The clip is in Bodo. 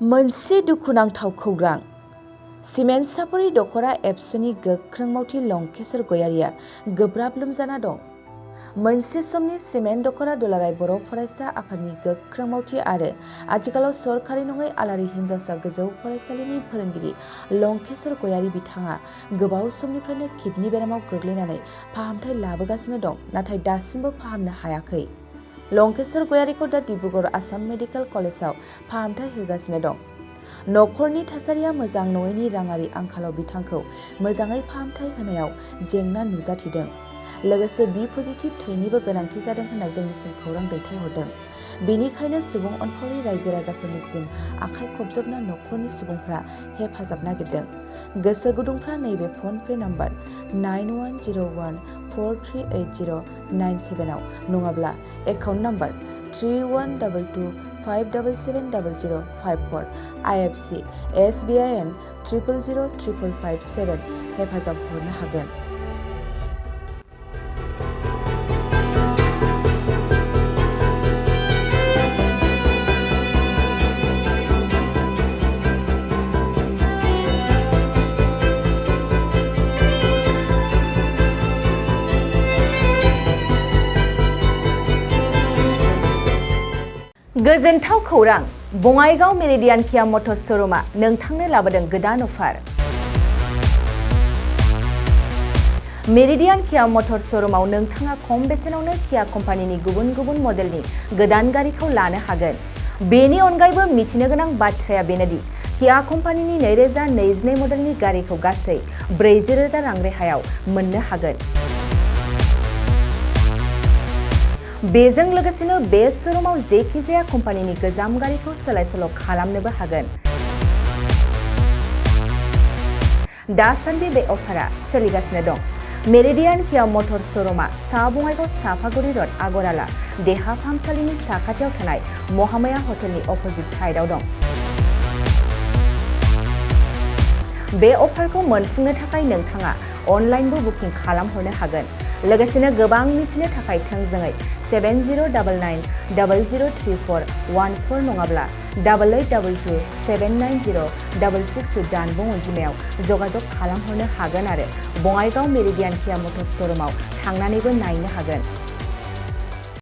मोनसे दुखुनांथाव खौरां। सिमेन्ट सापरि दख'रा एबसुनि गोख्रों मावथि लंकेश्वर गयारिया गोब्राब लोमजाना दं। मोनसे समनि सिमेन्ट दख'रा दुलाराय बर' फरायसा आफादनि गोख्रों मावथि आरो आथिखालाव सरखारि नङै आलारि हिनजावसा गोजौ फरायसालिनि फोरोंगिरि लंकेश्वर गयारि बिथाङा गोबाव समनिफ्रायनो किडनि बेरामाव गोग्लैनानै फाहामथाय लाबोगासिनो दं, नाथाय दासिमबो फाहामनो हायाखै। लंकेश्वर गयारिखौ दा डिब्रुगड़ आसाम मेडिकेल कलेजाव फाहामथाय होगासिनो दं। नखरनि थासारिया मोजां नङैनि राङारि आंखालाव बिथांखौ मोजाङै फाहामथाय होनायाव जेंना नुजाथिदों। लोगोसे बि पजिटिभ थैनिबो गोनांथि जादों होनना जोंनिसिम खौरां दैथायहरदों। बेनिखायनो सुबुं अनफावरि रायजो राजाफोरनिसिम आखाइ खबजबना नखरनि सुबुंफ्रा हेफाजाब नागिरदों। गोसो गुदुंफ्रा नैबे फन पे नाम्बार 9101438097 आव नङाब्ला एकाउन्ट नाम्बार 3122577054 IFSC SBIN 000557 हेफाजाब हरनो हागोन। गोजोनथाव खौरां, बङाइगाव मेरिडियान किया मटर्स श'रुमआ नोंथांनो लाबोदों गोदान अफार। मेरिडियान किया मटर्स श'रुमआव नोंथाङा खम बेसेनावनो किया कम्पानिनि गुबुन गुबुन मडेलनि गोदान गारिखौ लानो हागोन। बेनि अनगायैबो मिथिनो गोनां बाथ्राया बेनोदि किया कम्पानिनि 2022 मडेलनि गारिखौ गासै 40,000 रां रेहायाव मोननो हागोन। बेजों लोगोसेनो बे श'रुमाव जेखिजाया कम्पानिनि गोजाम गारिखौ सोलाय-सोल' खालामनोबो हागोन। दासान्दि बे अफारा सोलिगासिनो दं। मेरिडियान किया मटर्स श'रुमआ सा बङाइगाव साफागुरि र'ड आगराला देहा फाहामसालिनि साखाथियाव थानाय महामाया हटेलनि अपोजिट साइडआव दं। बे अफारखौ मोनफुंनो थाखाय नोंथाङा अनलाइनबो बुकिं खालामहरनो हागोन। लोगोसेनो गोबां मिथिनो थाखाय थोंजोङै 7099003414 नङाब्ला 8822790662 जानबुं अनजिमायाव जगाजग खालामहरनो हागोन आरो बङाइगाव मेरिडियान किया मटर्स श'रुमआव थांनानैबो नायनो हागोन।